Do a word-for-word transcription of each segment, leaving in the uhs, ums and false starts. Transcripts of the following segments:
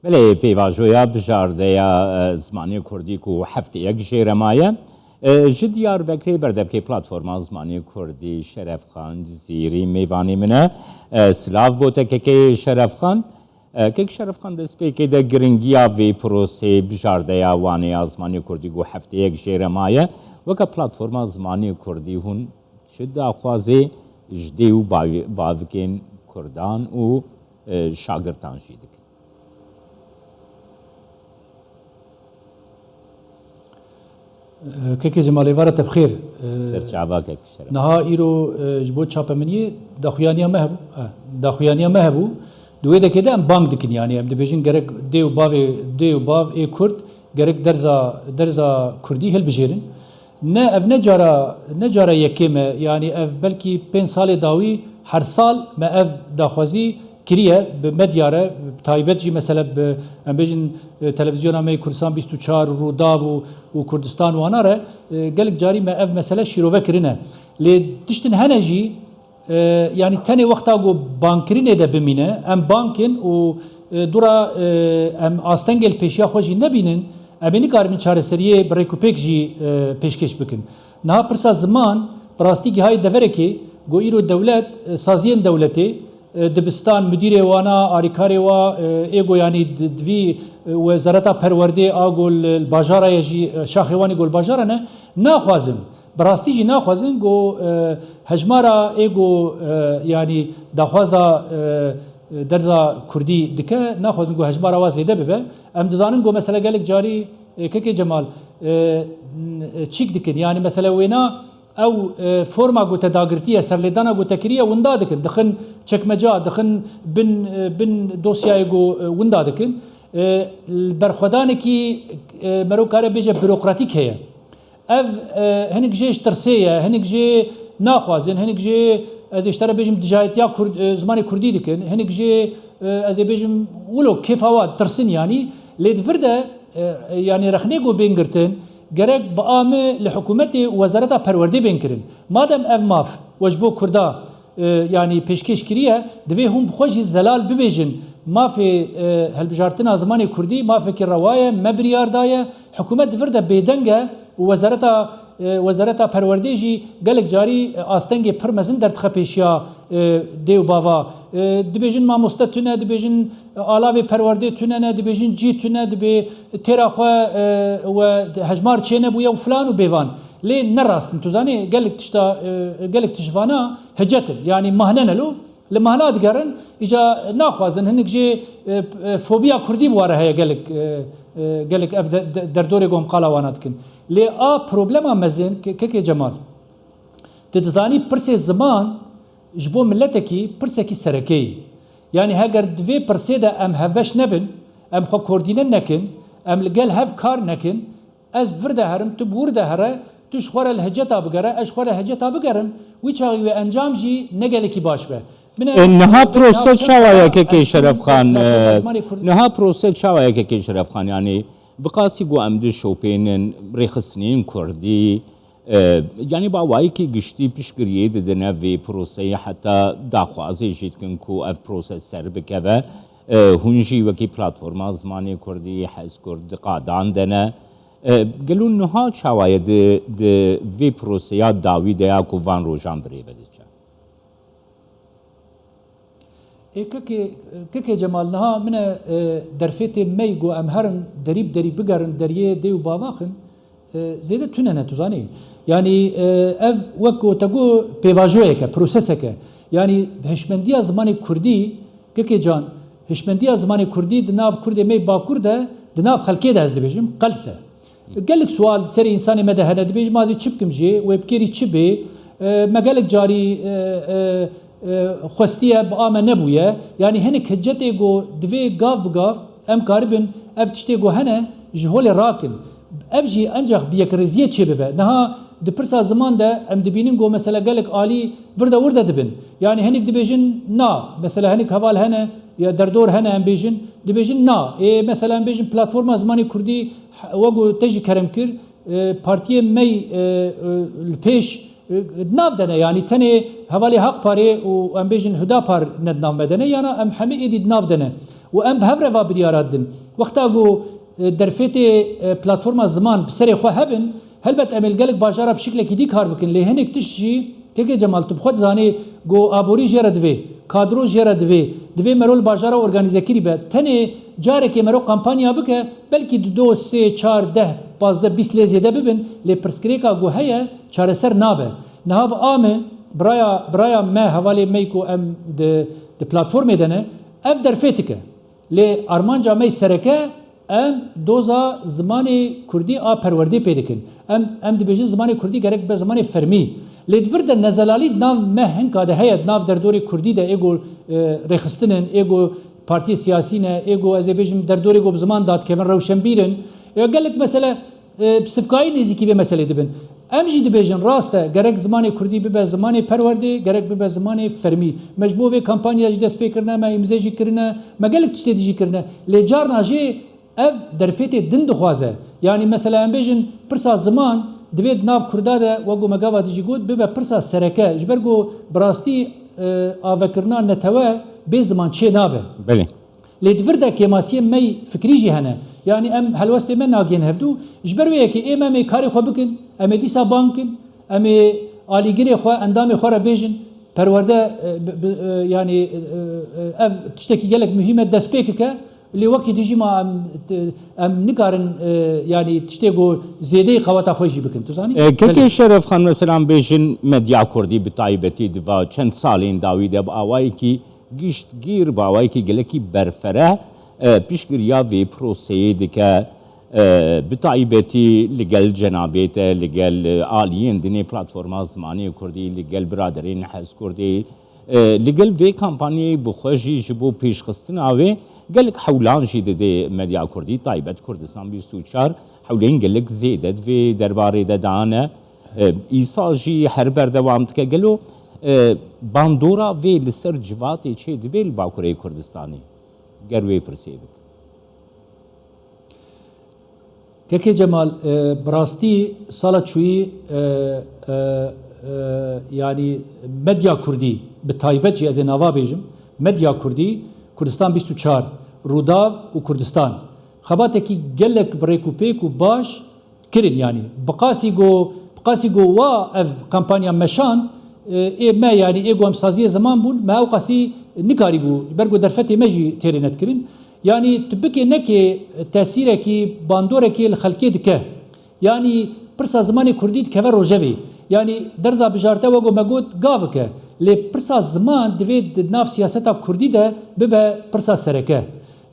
Belê, pêvajoya bijardeya, e, zimanê kurdî ku hefteyek jê re maye, e, ji Diyarbekirê berdevkê Platforma Zimanê Kurdî Şerefxan Cizîrî mêvanê min e. E, silav bo te kekê Şerefxan. E, kek Şerefxan, destpêkê de giringiya vê proseyê bijardeya Wanê ya zimanê kurdî ku hefteyek jê re maye, weke Platforma Zimanê Kurdî hûn çi daxwazê ji dê û bav-, bavikên kurdan û, e, şagirtan jî dikin? Kekê Cemal, êvara te bi xêr. Serçava kek Şeref. Niha îro, e, ji bo çapemeniyê daxuyaniya me hebû. E, daxuyaniya me hebû. Di wê dekê de em bang dikin, yanî em dibêjin gerek dê û bavê, dê û bav ê Kurd gerek derza, derza Kurdî hilbijêrin. Ne, ev ne cara, ne cara yekê me, yanî ev belkî pênc salê dawî her sal me ev daxwazî kiriye, bi medya re, bi taybet jî mesela bi, em bêjin, e, televizyona me yê Kurdistan bîst û çar, Rûdaw û, û Kurdistan Wana re, e, gelek carî me ev mesele şîrove kirine. Lê tiştin hene jî, e, yanî tenê wexta ku bangkirinê de bimîne, em bankin û, e, dûra, e, em astengê li pêşiya xwe jî nebînin, em ê nikaribin çareseriyê bi rêkûpêk jî, e, pêşkêş bikin. Niha pirsa ziman, bi rastî gihayê deverekê, ku îro dewlet, e, saziyên dewletê, e, dibistan, mudirê wana, arîkarê wa, e, ê ku yanî di-, divî, e, wezareta perwerdê a ku li, li bajara ye jî, e, şaxê wanî ku li bajara ne, naxwazin. Bi rastî jî naxwazin ku, e, hejmara ê ku, e, yanî daxwaza, e, derza kurdî dike, naxwazin ku hejmara wa zêde bibe. Em dizanin ku mesela gelek carî, e, kekê Cemal, e, n-, e, çîk dikin. Yanî mesela wêna ew, e, forma ku te dagirtiye, serlêdana ku te kiriye, winda dikin. Dixin çekmeca, dixin bin, e, bin dosyayê ku, e, winda dikin. E, berxwedanekî, e, mero kare bêje bürokratîk heye. Ev, e, hinik jê ji tirsê ye, hinik jê naxwazin, hinik jê, ez ê ji te re bêjim, dijayetiya kurd, e, zimanê kurdî dikin, hinik jê, e, ez ê bêjim, wilo kêfa wa ditirsin yanî. Lê di vir de, e, yanî rexnê ku bên girtin, gerek bi a mi li hikûmetê û wezareta perwerdê bên kirin. Madem ev maf we ji bo kurda, e, yanî pêşkêş kiriye, divê hûn bi xwe jî zelal bibêjin mafê, e, hilbijartina zimanê kurdî mafekî rewa ye, me biryar daye, hikûmet di vir de bêdeng e û wezareta, e, wezareta perwerdê jî gelek carî, e, astengê pir mezin derdixe pêşiya, e, dê û bava. E, dibêjin mamoste tune, dibêjin, e, alavê perwerdê tune ne, dibêjin cî tune, dibê têra xwe, e, we hejmar çênebûye û filan û bêvan. Lê ne rast in. Tu zanî gelek tişta, e, gelek tiştvana hicet in. Yanî mahne ne lo. Li mahna digerin, îca naxwazin hinik jê, e, e, fobiya kurdî bi ware heye gelek, e, e, gelek ev de, de, derdorê ku em qala wana dikin. Lê a problema mezin, ke-, kekê Cemal, tu dizanî pirsê ziman ji bo miletekî pirsekî serekeyî. Yanî heger di vê pirsê de em hevbeş nebin, em xwe koordîne nekin, em li gel hev kar nekin, ez bi vir de herim, tu bi wir de here, tu ji xwe re li hiceta bigere, ez ji xwe re hiceta bigerim, wî çaxî wê encam jî ne gelekî baş be. Bine, E, niha ev prose nav çend çawa sala ye kekê ez Şeref Xan? Platforma E, Zimanê Kurdî niha prose çawa ye kekê Şeref Xan? Yanî bi qasî ku em dişopênin rêxistinên kurdî, e, yanî bi awayekî giştî piştgiriyê didine vê proseyê heta daxwazê jî dikin ku ev prose ser bikeve. E, hûn jî wekî Platforma Zimanê Kurdî, Hezkurd di qadan de ne. E, gelo niha çawa ye di, di vê proseya dawî de ya ku van rojan bi rê ve diçe? Ê kekê, kekê Cemal, niha min e, e, derfetê me yî ku em herin derî bi derî bigerin deriyê dê û bavaxin, e, zêde tune ne, tu zanî. Yanî, e, ev wek ku te got pêvajoyek e, prosesek e. Yanî hişmendiya zimanê kurdî, kekê can, hişmendiya zimanê kurdî di nav kurdê me yê Bakur de, di nav xelkê de ez dibêjim, qels e. Gelek sual di serê însanê me de hene, dibêjim, ma ez ê çi bikim jê, wê bikêrî çi bê? E, me gelek carî, e, e, e, xwestiye, bi a me nebûye. Yanî hinek hicetê ku divê gav bi gav em karibin ev tiştê ku hene ji holê rakin. Ev jî encax bi yekrêziyê çêbibe. Niha di pirsa ziman de em dibînin ku mesela gelek alî vir de wir de dibin. Yanî hinek dibêjin na. Mesela hinek heval hene ya derdor hene em bêjin. Dibêjin na. Ê mesela em bêjin Platforma Zimanê Kurdî, he, wek ku te jî kerem kir, e, partiyê me yî, e, e, li pêş, e, di nav de ne, yanî tenê hevalê Hak Parê û em bêjin Hudapar ne di nav me de ne, yana em hemî êdî di nav de ne. û em bi hev re va biryara didin. Wexta ku, e, derfetê, e, platforma ziman bi serê xwe hebin, helbet em ê li gelek bajara bi şiklekî dî kar bikin. Lê hinek tişt jî, Kekê Cemal, tu bi xwe dizanî ku aborî jê re divê, kadro jê re divê, divê mero li bajara organîzekirî be. Tenê carekê mero kampanya bike, belkî dido, sê, çar, deh, pazdeh, bîst lê zêde bibin, lê pirsgirêka ku heye, çareser nabe. Niha bi a me, biraya, biraya me, hevalê me ku em di, di platformê de ne, ev derfê dike. Lê armanca me sereke, em doza zimanê kurdî a perwerdê pê dikin. Em, em dibêjin zimanê kurdî gerek be zimanê fermî. Lê di vir de nezelalî di nav me hinka de heye, di nav derdorê kurdî de ê ku, e, rêxistin in, ê ku partiyê siyasî ne, ê ku ez ê bêjim derdorê ku bi ziman dadikevin rewşenbîr in. Ya gelek mesele, e, bi sifkayî nêzîkî vê meselê dibin. Em jî dibêjin, rast e, gerek zimanê kurdî bibe zimanê perwerdê, gerek bibe zimanê fermî. Me ji bo vê kampanya jî dest pê kirine, me îmze jî kirine, me gelek tiştê dî jî kirine. Lê carna jê ev derfetê din dixwaze. Yanî mesela em bêjin pirsa ziman divê di nav kurda de, wek ku me gava dijî got, bibe pirsa sereke. Ji ber ku bi rastî, e, avekirina netewe bê ziman çê nabe. Belê. Lê di vir de kêmasiyên me yî fikrî jî hene. Yanî em helwestê me nagihên hevdû. Ji ber wê yekê ê me, em ê karê xwe bikin, em ê dîsa bang kin, em ê alîgirê xwe, endamê xwe re bêjin, perwerde, e, bi, bi, e, yanî, e, e, ev tiştekî gelek muhîm e, dest pê kike. Lê wekî dijî ma em, t-, em nikarin, e, yanî tiştê ku zêdeyî qeweta xwe jî bikin. Tu zanî? E, kekê Belê. Şeref Xan, mesela em bêjin medya kurdî bi taybetî di va çend salên dawî de bi awayekî giştgîr, bi awayekî gelekî berfireh, e, piştgiriya vê proseyê dike, e, bi taybetî li gel cenabê te, li gel, e, aliyên dinê platforma zimanê kurdî, li gel biraderên Hezkurdê, e, li gel vê kampanyayê bi xwe jî ji bo pêşxistina wê gelek hewlan jî didê medya kurdî, taybet Kurdistan bîst û çar hewlên gelek zêde di vê derbarê de dane. E, îsal jî her berdewam dike. Gelo, e, bandora vê li ser civatê çê dibe li Bakurê Kurdistanê? Ger wê pirsê bik. Kekê Cemal, e, bi rastî sala çûyî, e, e, e, yanî medya kurdî, bi taybet jî ez ê nava bêjim, medya kurdî, Kurdistan bîst û çar, Rûdaw û Kurdistan, xebatekî gelek bi rêk û pêk û baş kirin, yanî bi qasî go, bi qasî go wa ev kampanya meşand, e, ê me, yanî ê go em saziyê ziman bûn, me ew qasî nikarîbû, ji ber go derfetê me jî têrê nedkirin. Yanî tu bikê nekê tesîrekî, bandorekê li xelkê dike. Yanî pirsa zimanê kurdî dikeve rojevê. Yanî derza bijarte wego me got gavik e. Lê pirsa ziman divê di nav siyaseta kurdî de bibe pirsa sereke.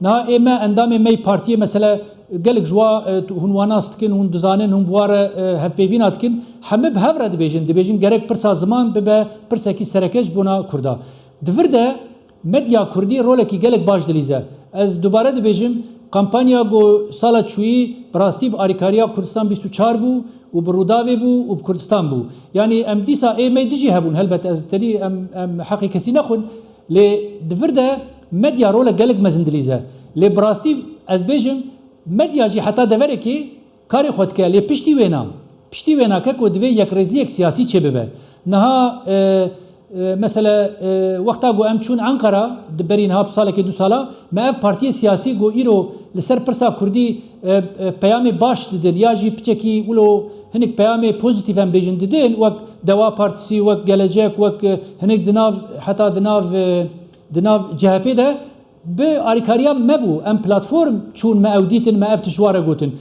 Niha ê me, endamê me yî partiyê, mesela gelek ji wa, e, hûn wa nas dikin, hûn dizanin, hûn bi wa re, e, hevpeyvîna dikin. Hemî bi hev re dibêjin. Dibêjin gerek pirsa ziman bibe pirsekî sereke ji bona kurda. Di vir de medya kurdî rolekî gelek baş dilîze. Ez dubare dibêjim, kampanya ku sala çûyî bi rastî bi alîkariya Kurdistan bîst û çar bû û bi Rûdawê bû û bi Kurdistan bû. Yanî em dîsa ê me dijî hebûn, helbet ez tedî em, em heqê kesî nexwin, lê di vir de medya rolek gelek mezin dilîze. Lê bi rastî ez bêjim, medya jî heta deverekê karê xwe dike, lê piştî wêna, piştî wêna ke ku divê yekrêziyek siyasî çêbibe. Niha, e, e, mesele, e, wexta ku em çûn Enqera, di berî niha bi salekê du sala, me ev partiyê siyasî ku îro li ser pirsa kurdî, e, e, peyamê baş didin, ya jî piçekî wilo hinek peyamê pozîtîf em bêjin didin, wek Deva Partisi, wek Gelecek, wek, e, hinek di nav, heta di nav, e, di nav C H P de, bi alîkariya me bû. Em platform çûn, me ew dîtin, me ev tişt ji wa re gotin.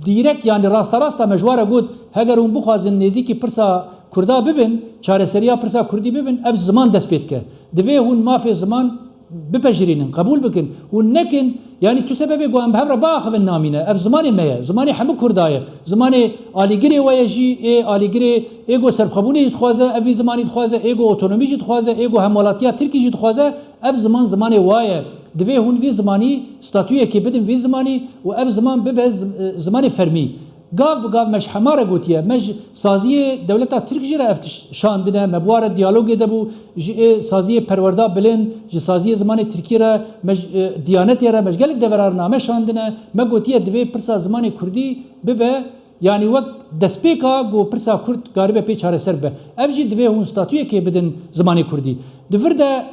Dîrek, yanî rasta rasta me ji wa re got, heger hûn bixwazin nêzîkî pirsa kurda bibin, çareseriya pirsa kurdî bibin, ev ziman dest pê dike. Divê hûn mafê ziman bipejirînin, qebûl bikin. Hûn nekin, yanî tu sebebê ku em bi hev re biaxivin namîne. Ev zimanê me ye, zimanê hemû kurda ye. Zimanê alîgirê we ye jî, ê alîgirê, ê ku serbixwebûnê jî dixwaze, ev vî zimanî dixwaze, ê ku otonomî jî dixwaze, ê ku hemwelatiya Tirkî jî dixwaze, ev ziman zimanê wa ye. Divê hûn vî zimanî statûyekê bidin vî zimanî û ev ziman bibe zim-, e, zimanê fermî. Gav bi gav me ji hema re gotiye, me ji saziyê dewleta Tirk jî re ev tişt şandine, me bi wa re diyalogê de bû, ji ê saziyê perwerda bilind, ji saziyê zimanê Tirkî re, me ji, e, Diyanetê re, me ji gelek devera re name şandine, me gotiye divê pirsa zimanê Kurdî bibe, yanî wek destpêka ku pirsa Kurd karibe pê çareser bibe. Ev jî divê hûn statûyekê bidin zimanê Kurdî. Di vir de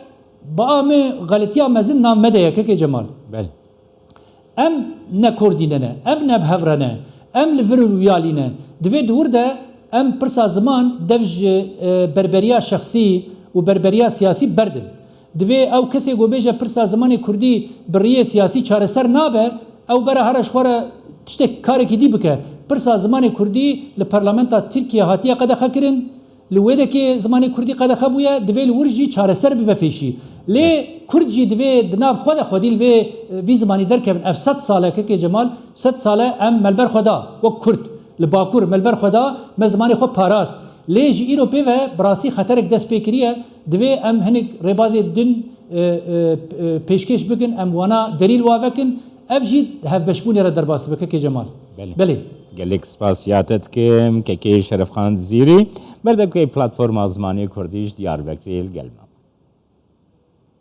Baa min xelitiya mezin nav me de ye kekê Cemal. Belê. Em ne kurdîne ne, em ne bi hev re ne, em li vir û wiyalî ne. Divê di wir de em pirsa ziman dev ji e, berberiya şexsî û berberiya siyasî berdin. Divê ew kesê ku bêje pirsa zimanê kurdî bi riyê siyasî çareser nabe, ew bera here ji xwe re tiştek karekî dî bike. Pirsa zimanê kurdî li parlamenta Tirkiye hatiye qedexekirin, li wê dekê zimanê kurdî qedexe bûye, divê li wir jî çareser bibe pêşî. Lê kurd jî divê di nav xwe de xwedî li vê vî zimanî derkevin. Ev sed sal e kekê Cemal, sed sal e em me li ber xwe da wek kurd li Bakur me li ber xwe da, me zimanê xwe parast. Lê ji îro pê ve bi rastî xeterek dest pê kiriye, divê em hinek rêbazê din e, e, e, pêşkêş bikin, em wana derî li wa vekin, ev jî hevbeşbûnê re derbas dibe kekê Cemal. Belê. Belê. Gelek spasiya te dikim kekê Şerefxan Zîrî, berdevkê platforma zimanê kurdî ji Diyarbekirê li gel me.